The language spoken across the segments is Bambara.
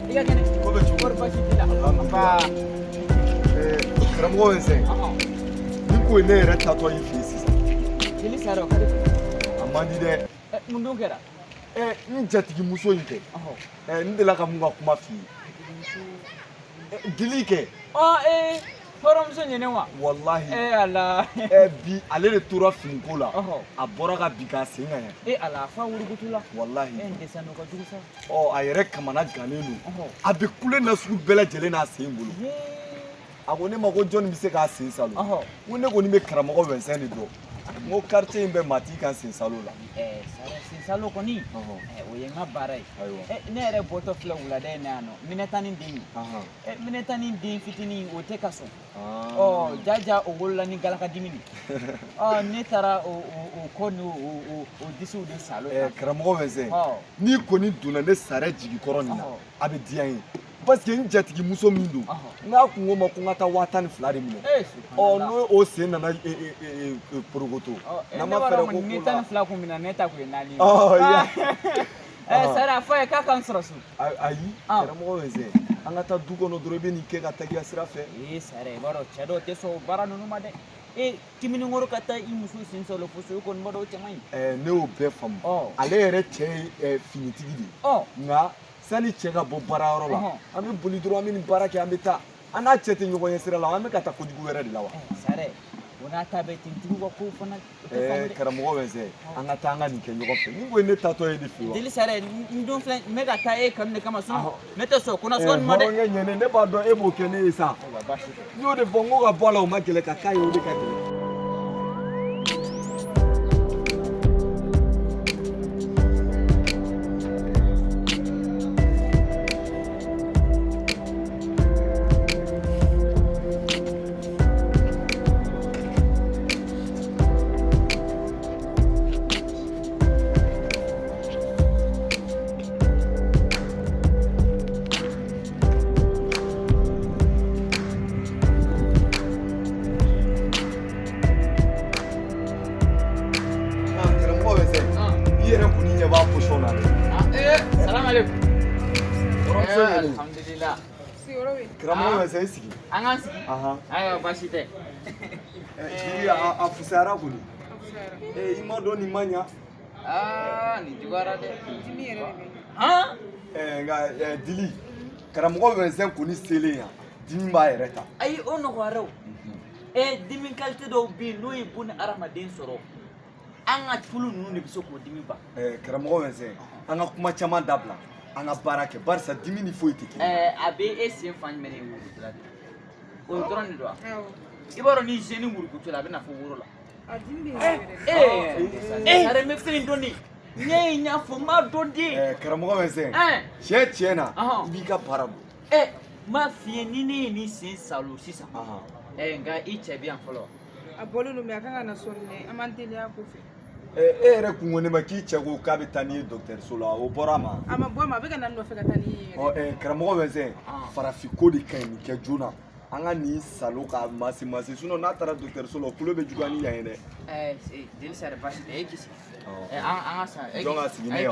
I ka kɛnɛ? Ko bɛ cogo? Kɔri baasi t'i la? Alhamdulillah. Karamɔgɔ Wɛnsɛn, nin ko ye ne yɛrɛ taatɔ y'i fɛ yen sisan. Jeli sara o ka di. A man di dɛ. Mun dun kɛra? N jatigimuso in kɛ. N delila ka mun ka kuma f'i ye. Dili kɛ. Ɔ ee, hɔrɔnmuso ɲinɛ wa? Walahi. Ee Ala. Bi ale de tora finiko la. A bɔra ka bin k'a sen kan yan. Ee Ala, f'a wurukutu la. Walahi. E n dɛsɛ n'o ka jugu sa. Ɔ, a yɛrɛ kamana gannen don. A bɛ kule na sugu bɛɛ lajɛlen n'a sen bolo. A ko ne ma ko jɔnni bɛ se k'a sen salo. N ko ne kɔni bɛ karamɔgɔ Wɛnsɛn de dɔn. N ko quartier in bɛɛ maa t'i kan sen salo la. Sen salo kɔni, o ye n ka baara ye. Ne yɛrɛ bɔtɔ filɛ wulada in na yan nɔ, Minɛta ni den ye. Minɛta ni den fitinin, o tɛ ka sɔn. Ɔ jaja, o wolola ni galakadimi de. Ɔ ne taara o kɔ ni o disiw de salo. Karamɔgɔ Wɛnsɛn, n'i kɔni donna ne sarɛ jigi kɔrɔ nin na, a bɛ diya n ye. Parce que n jatigimuso min don, n k'a kun ko ma ko n ka taa 12,000 de minɛ. Ɔ n'o o sen nana porokoto. N'an ma fɛɛrɛ ko ni 12 kun minɛ, ne ta kun ye 4 ye. Sara a fɔ a ye k'a ka n sɔrɔ so. Ayi, karamɔgɔ Wɛnsɛn, an ka taa du kɔnɔ dɔrɔn, i bɛ nin kɛ ka taa i ka sira fɛ. Ee Sara, i b'a dɔn cɛ dɔw tɛ sɔn o baara ninnu ma dɛ. Ee, timinikɔrɔ ka taa i muso sen sɔrɔ fo so, i kɔni b'a dɔn o cɛ man ɲi. Ne y'o bɛɛ faamu. Ale yɛrɛ cɛ ye finitigi de ye. Nka sani cɛ ka bɔ baarayɔrɔ la, an bɛ boli dɔrɔn, an bɛ nin baara kɛ, an bɛ taa. An n'a cɛ tɛ ɲɔgɔn ye sira la, an bɛ ka taa kojugu wɛrɛ de la wa? Sara, o n'a ta bɛɛ, tintigiw ka kow fana. Karamɔgɔ Wɛnsɛn, an ka taa an ka nin kɛ ɲɔgɔn fɛ. Nin ko ye ne taatɔ ye de fɛ wa? Jeli Sara, n don filɛ, n bɛ ka taa e kanu de kama, sinon ne tɛ sɔn ko nasɔngɔ nin ma dɛ. Hɔrɔnkɛ ɲɛnen, ne b'a dɔn e b'o kɛ ne ye sa. N y'o de fɔ, n ko ka bɔ a la o ma gɛlɛn, ka k'a ye o de ka gɛlɛn. Karamɔgɔ Wɛnsɛn, i yɛrɛ kɔni ɲɛ b'a position na dɛ. Salam aleykum. Hɔrɔnmuso ɲɛnen. Alhamdulillah. Karamɔgɔ Wɛnsɛn, i sigi. An k'an sigi. Ayiwa, baasi tɛ. Jiri, a fisayara kɔni. I ma dɔn nin ma ɲa. Aa, nin juguyara dɛ. Dimi yɛrɛ de bɛ. Han? Nka Dili, karamɔgɔ Wɛnsɛn kɔni selen yan, dimi b'a yɛrɛ ta. Ayi, o nɔgɔyara o. Dimi qualité dɔw bɛ yen, n'o ye buna hadamaden sɔrɔ, an ka tulu ninnu de bɛ se k'o dimi ban. Karamɔgɔ Wɛnsɛn, an ka kuma caman dabila, an ka baara kɛ, barisa dimi ni foyi tɛ kelen. A bɛ e sen fan jumɛn de wurukutu la de? O dɔrɔn de don wa? I b'a dɔn ni zeni wurukutu la, a bɛ na fo woro la. A dimi bɛ yen yɛrɛ. Sare, n bɛ fɛn in dɔn de. Ne ye n y'a fɔ, n b'a dɔn de. Karamɔgɔ Wɛnsɛn, tiɲɛ tiɲɛ na, i b'i ka baara dɔn. N m'a f'i ye, ni ne ye nin sen salo sisan. Nka i cɛ bɛ yan fɔlɔ. A bɔlen don, mais a kan ka na sɔɔni dɛ, an b'an teliya ko fɛ. E yɛrɛ kun ko ne ma k'i cɛ ko k'a bɛ taa n'i ye dɔgɔtɔrɔso la, o bɔra a ma. A ma bɔ a ma, a bɛ ka na n nɔfɛ ka taa n'i ye yɛrɛ. Karamɔgɔ Wɛnsɛn, farafin ko de ka ɲi nin kɛ joona. An ka nin salo k'a masi masi, sinon n'a taara dɔgɔtɔrɔso la, o kulo bɛ juguya ni yan ye dɛ. Jeli Sare, baasi tɛ, e k'i sigi. An ka sa. Jɔn ka sigi ne ye?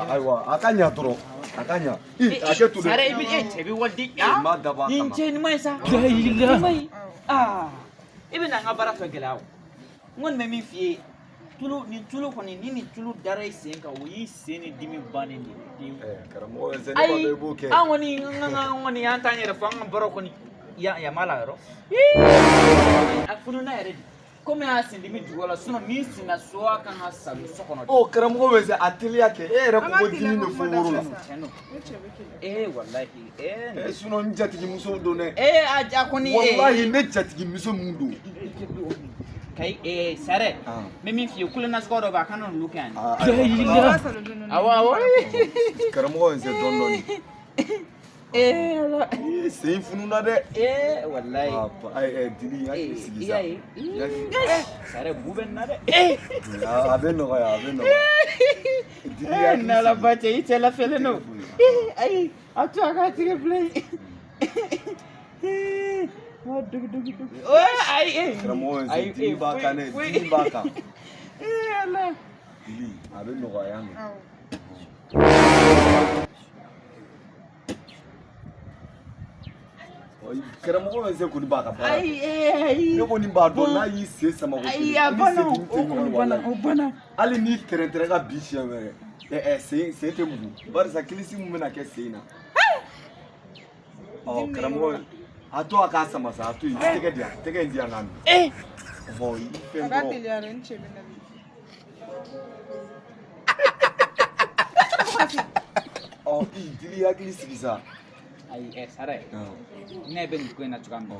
Ayiwa, a ka ɲa dɔrɔn, a ka ɲa. I hakɛ to dɛ. Sare, i bɛ e cɛ bɛ waliden. N b'a dabɔ a kama. Nin cɛ nin ma ɲi sa. Nin ma ɲi. Aa, i bɛ na n ka baara tɔ gɛlɛya o. N kɔni bɛ min f'i ye, tulu nin tulu kɔni, ni nin tulu dara i sen kan, o y'i sen ni dimi bannen de ye pewu. Karamɔgɔ Wɛnsɛn, ne b'a dɔn i b'o kɛ. Ayi, an kɔni, an kɔni, an t'an yɛrɛ fɔ, an ka baara kɔni, yan b'a la yɔrɔ. A fununa yɛrɛ de. Komi a sendimi juguya la, sinon ni senna soya kan ka salo so kɔnɔ. Ɔ, karamɔgɔ Wɛnsɛn, a teliya kɛ, e yɛrɛ ko ko dimi bɛ fo woro la. Tiɲɛ don. Ne cɛ bɛ kɛlɛ. Ee walahi. Ee sinon n jatigimuso don dɛ. Ee, a ja kɔni. Walahi, ne jatigimuso mun don. Kayi, ee Sare, n bɛ min f'i ye, kule nasuguya dɔ bɛ yen, a kana n'olu kɛ yan. Awɔ awɔ. Karamɔgɔ Wɛnsɛn, dɔɔni dɔɔni. Ee Ala. Ee, sen fununa dɛ. Ee walayi. Dili, hakili sigi I sa. y'a ye. Sare, bu bɛ nin na dɛ. A bɛ nɔgɔya, a bɛ nɔgɔya. Dili, hakili sigi. N'Ala ba cɛ, i cɛ lafiyalen don. Ayi, a to a k'a tigɛ bila yen. Wa dugu dugu dugu. Ayi. Karamɔgɔ Wɛnsɛn, dimi b'a kan dɛ, dimi b'a kan. Ee Ala. Dili, a bɛ nɔgɔya yan nɔ. Karamɔgɔ bɛ se kɔni b'a ka baara. Ayi ayi. Ne kɔni b'a dɔn n'a y'i sen sama ko Ayi a banna o kɔni banna o banna. Hali n'i tɛrɛntɛrɛ ka bin siɲɛ wɛrɛ sen tɛ mugu barisa kilisi mun bɛna kɛ sen in na. Ɔ karamɔgɔ a to a k'a sama sa a to yen i tɛgɛ di yan tɛgɛ in di yan k'a minɛ. Ɔhɔ i fɛn A ka dɔrɔn. teliya dɛ n cɛ bɛ na bi. Ɔ i dili hakili sigi sa. Ayi Sara ne bɛ nin ko in na cogoya min na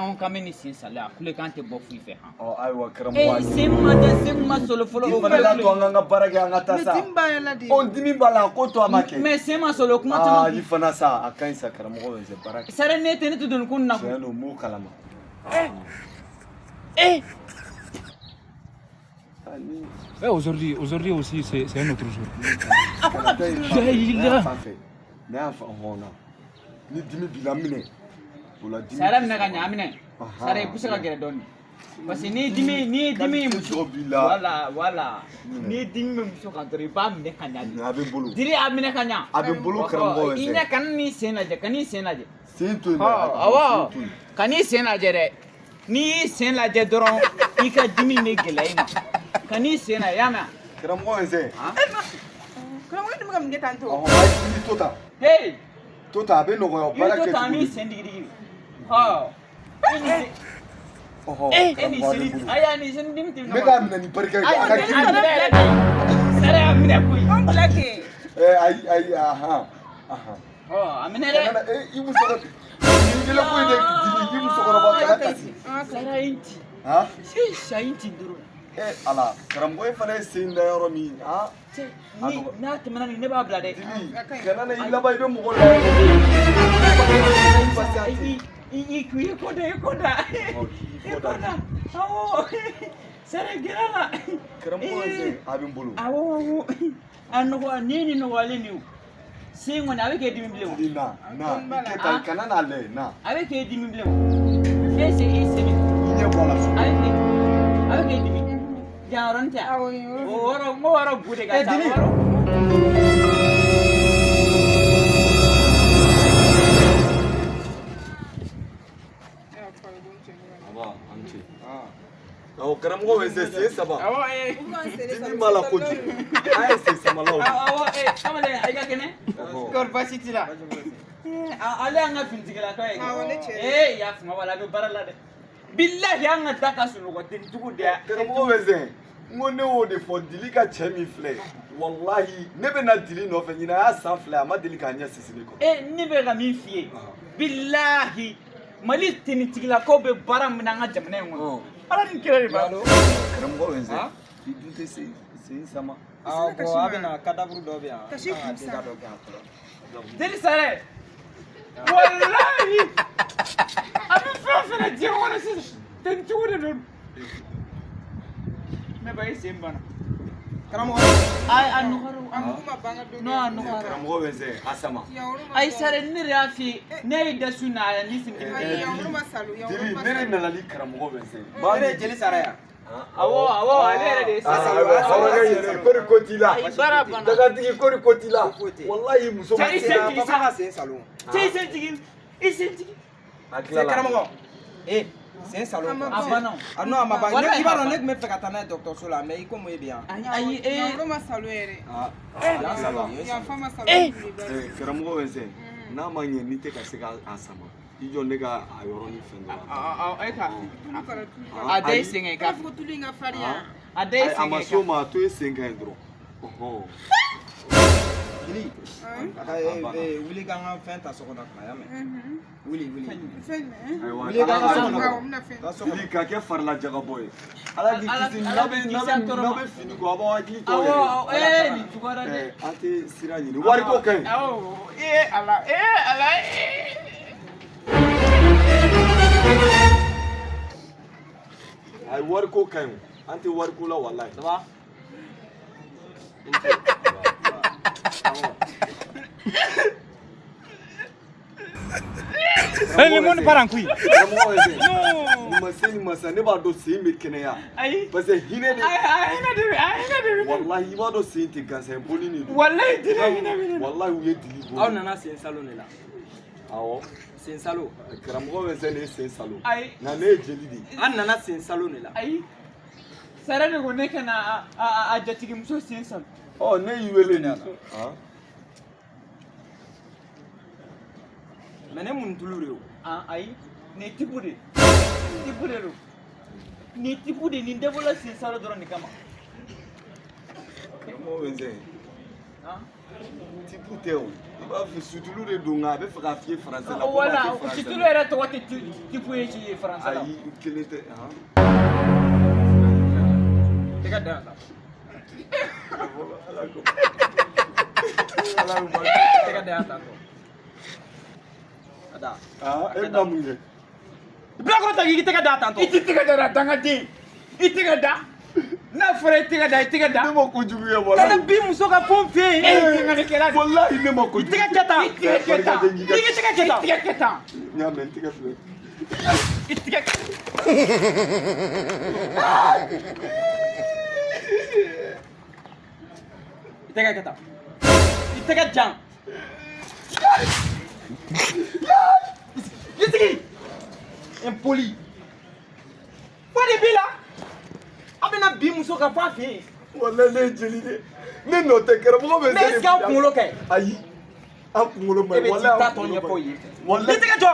n'an ko k'an bɛ nin sen salen a kulekan tɛ bɔ foyi fɛ han. Ɔ ayiwa karamɔgɔ. Sen ma da sen ma solo fɔlɔ. I fana l'a to an k'an ka baara kɛ an ka taa sa. Mais dimi b'a yɛrɛ la de. Ɔ dimi b'a la ko to a ma kɛ. Mais sen ma solo kuma caman. Aa i fana sa a ka ɲi sa karamɔgɔ bɛ se baara kɛ. Sara ne tɛ ne tɛ don nin ko nin na. Tiɲɛ don n b'o kalama. Aujourd'hui aussi, c'est un autre jour. Ne y'a fan hɔn na ni dimi b'i la minɛ o la dimi. Sara minɛ ka ɲɛ a minɛ. Sara i bɛ se ka gɛrɛ dɔɔni. Parce que ni dimi muso b'i la. Voilà ni dimi bɛ muso kan dɔrɔn i b'a minɛ ka ɲɛ. A bɛ n bolo. Diri a minɛ ka ɲɛ. A bɛ n bolo karamɔgɔ I ɲɛ kana n'i sen lajɛ kan'i sen lajɛ. Sen to yen. Awɔ kan'i sen lajɛ dɛ. N'i y'i sen lajɛ dɔrɔn i ka dimi bɛ gɛlɛya i ma. Kan'i sen lajɛ y'a mɛn. Karamɔgɔ bɛ se. Karamɔgɔ dun bɛ ka mun kɛ tan tɔ? Ɔhɔn ayi i to tan. Hey! To tan a bɛ nɔgɔya baara kɛ cogo di? I to tan n'i sen digi digi. Ɔ. E ni sen. Ɔhɔn e ni sen ayi a ni sen dimi tɛ. N bɛ k'a minɛ ni barika ye. A ka girin. A minɛ yɛrɛ de. Sara y'a minɛ koyi. Anw bila kɛ. Ayi ayi ahan ahan. Ɔ a minɛ dɛ. I muso ka nin kelen ko in de dimi i musokɔrɔba kana kasi. Sara ye n ci. Han? Sa ye n ci dɔrɔn. Ala karamɔgɔ e fana ye sen da yɔrɔ min han. Ni n'a tɛmɛna nin ne b'a bila dɛ. Dimi kana na i laban i bɛ mɔgɔ la. I ko da i ko da. I ko da awɔ Sara gɛrɛ la. Karamɔgɔ ye sen a bɛ n bolo. Awɔ awɔ a nɔgɔ ni nin nɔgɔyalen de ye o. Sen kɔni a bɛ k'e dimi bilen o. Na na i kɛ tan kana n'a lajɛ na. A bɛ k'e dimi bilen o. E sen i sen. I ɲɛ bɔ a la. A bɛ k'e dimi. Yan yɔrɔnin tɛ. Awɔ o yɔrɔ n ko yɔrɔ bu de ka ca. Dili. Awɔ karamɔgɔ bɛ se sen saba. Awɔ Dimi b'a la kojugu. An ye sen samalaw. Awɔ kamalen i ka kɛnɛ. Kɔri baasi t'i la. Ale y'an ka finitigilaka ye. Awɔ ne cɛ. Ee y'a faamu wala a bɛ baara la dɛ. Bilahi an ka da ka sunɔgɔ denjugu de ya. Karamɔgɔ bɛ se n ko ne y'o de fɔ Dili ka cɛ min filɛ walahi ne bɛ na Dili nɔfɛ ɲinan y'a san 2 a ma deli k'a ɲɛ sisi ne kɔrɔ. Ne bɛ ka min f'i ye bilahi Mali tenitigilakaw bɛ baara min na an ka jamana in kɔnɔ. Ala ni kira de b'a dɔn. Karamɔgɔ bɛ se i dun tɛ sen sama. Awɔ a bɛ na cadavre dɔ bɛ yan. Kasi kun sa. Deli Sara walahi a bɛ fɛn o fɛn na diɲɛ kɔnɔ sisan tenitigiw de don. Ne ba e sen banna. Karamɔgɔ. Ayi a nɔgɔyara. A mugu ma ban ka don. Non a nɔgɔyara. Karamɔgɔ bɛ se a sama. Ayi Sara ne de y'a f'i ye ne y'i da su na a ni sen dimi. Ayi yan yɔrɔ ma salo yan yɔrɔ ma Dili ne de nana ni karamɔgɔ bɛ se. Ne de ye jeli Sara yan. Awɔ awɔ ale yɛrɛ de ye Sara. Kori ko t'i la. Ayi baara banna. Dagatigi kori ko t'i la. Walahi muso ma. Cɛ i sen jigin sa. Papa ka sen salo. Cɛ i sen jigin i sen jigin. A tilala. Karamɔgɔ. Sen salo. A banna o. A non a ma ban. I b'a dɔn ne tun bɛ fɛ ka taa n'a ye dɔgɔtɔrɔso la mais i komi e bɛ yan. Ayi Yan yɔrɔ ma salo yɛrɛ. Yan salo. Yan fa ma salo. Karamɔgɔ bɛ se n'a ma ɲɛ n'i tɛ ka se k'a sama i jɔ ne ka a yɔrɔnin fɛn dɔ la. E k'a Tulu kɔrɔ tulu kɔrɔ. A da i sen kan i I b'a k'a fɔ ko tulu in ka farin yan. A da i sen kan. A ma s'o ma a to e sen kan yen dɔrɔn. Ɔhɔn. Dili. A ka wuli k'an ka fɛn ta so kɔnɔ ka na y'a mɛn. Wuli wuli. Fɛn jumɛn? Ayiwa Wuli k'an ka so kɔnɔ. Awɔ n bɛna fɛn. Taa so kɔnɔ. Dili ka kɛ farilajagabɔ ye. Ala k'i kisi n'a bɛ fini ko a b'aw hakili to aw yɛrɛ la. Awɔ nin juguyara dɛ. An tɛ sira ɲini wariko ka ɲi. Awɔ Ala Ala. Ayi wariko ka ɲi o an tɛ wariko la walayi. Ça va? Le monde part en couille. Karamɔgɔ bɛ se. Nin ma se nin ma sa ne b'a dɔn sen bɛ kɛnɛya. Ayi. Parce que hinɛ de. Ayi a hinɛ de bɛ a hinɛ de bɛ. Walahi i b'a dɔn sen tɛ gansan ye boli de don. Walahi dili hinɛ bɛ ne. Walahi u ye dili boli. Aw nana sen salon de la. Awɔ. Sen salo. Karamɔgɔ bɛ se ne ye sen salo. Ayi. Nka ne ye jeli de ye. An nana sen salo de la. Ayi. Sara de ko ne ka na a jatigimuso sen salo. Ɔ ne y'i wele nin. Mais ne mun tulu de ye o. Ayi. Nin tipu de. Tipu de don. Nin tipu de nin dabɔla sen salo dɔrɔn de kama. Karamɔgɔ bɛ se. Tipu tɛ o. I b'a fɛ sutulu de don nka a bɛ fɛ k'a f'i ye faransɛ la. Wala sutulu yɛrɛ tɔgɔ tɛ tipu ye faransɛ la. Ayi kelen tɛ. Tɛgɛ da yan tan. Tɛgɛ da yan tan tɔ. A da. E bɛna mun kɛ? Bilakoro ta k'i tɛgɛ da tan tɔ. I t'i tɛgɛ da dangaden. I tɛgɛ da. N'a fɔra i tɛgɛ da i tɛgɛ da. Ne ma kojugu kɛ walahi. Kana bin muso ka fɛn fɛ yen. E ye binkannikɛla de ye. Walahi ne ma kojugu. I tɛgɛ kɛ tan. I tɛgɛ kɛ tan. I k'i tɛgɛ kɛ tan. I tɛgɛ kɛ tan. N y'a mɛn n tɛgɛ filɛ. I tɛgɛ. I tɛgɛ kɛ tan. I tɛgɛ jan. I sigi. Impoli. Fa de b'i la. A bɛna bin muso ka fɔ a fɛ yen. Walahi ne ye jeli de ye. Ne nɔ tɛ karamɔgɔ bɛ. Mais est-ce que aw kunkolo kɛ? Ayi. An kunkolo ma ɲi. E bɛ t'i ta tɔ ɲɛfɔ yen fɛ. Walahi. I tɛgɛ jɔ.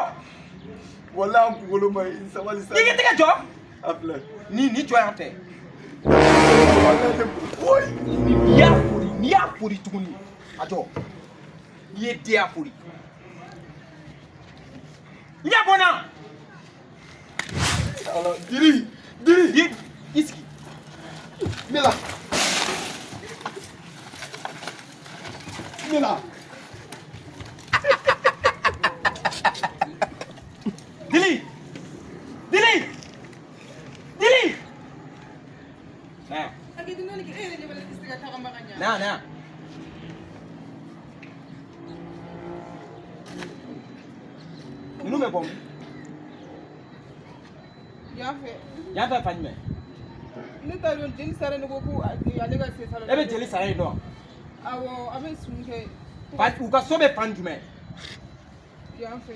Walahi an kunkolo ma ɲi sabali sa. I k'i tɛgɛ jɔ. A filɛ. Ni nin jɔ yan fɛ. Walahi ne oyi. N'i y'a fori n'i y'a fori tuguni a jɔ. N'i ye den y'a fori. I y'a bɔ n na. Ala diri diri. I sigi. Ne la. Ne la. Dili. Dili. Dili. Na. Na na. Ninnu bɛ bɔ min? Yan fɛ. Yan fɛ fan jumɛn? Ne t'a dɔn jeli sara ne ko ko ale ka sen salo. E bɛ jeli sara yen dɔn? Awɔ a bɛ sun kɛ. U ka so bɛ fan jumɛn? Yan fɛ.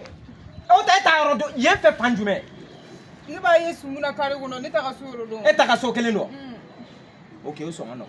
O tɛ e t'a yɔrɔ dɔn yen fɛ fan jumɛn? Ne b'a ye sun na kare kɔnɔ ne t'a ka so yɔrɔ dɔn. E t'a ka so kelen dɔn? Ok o sɔn ka nɔgɔn.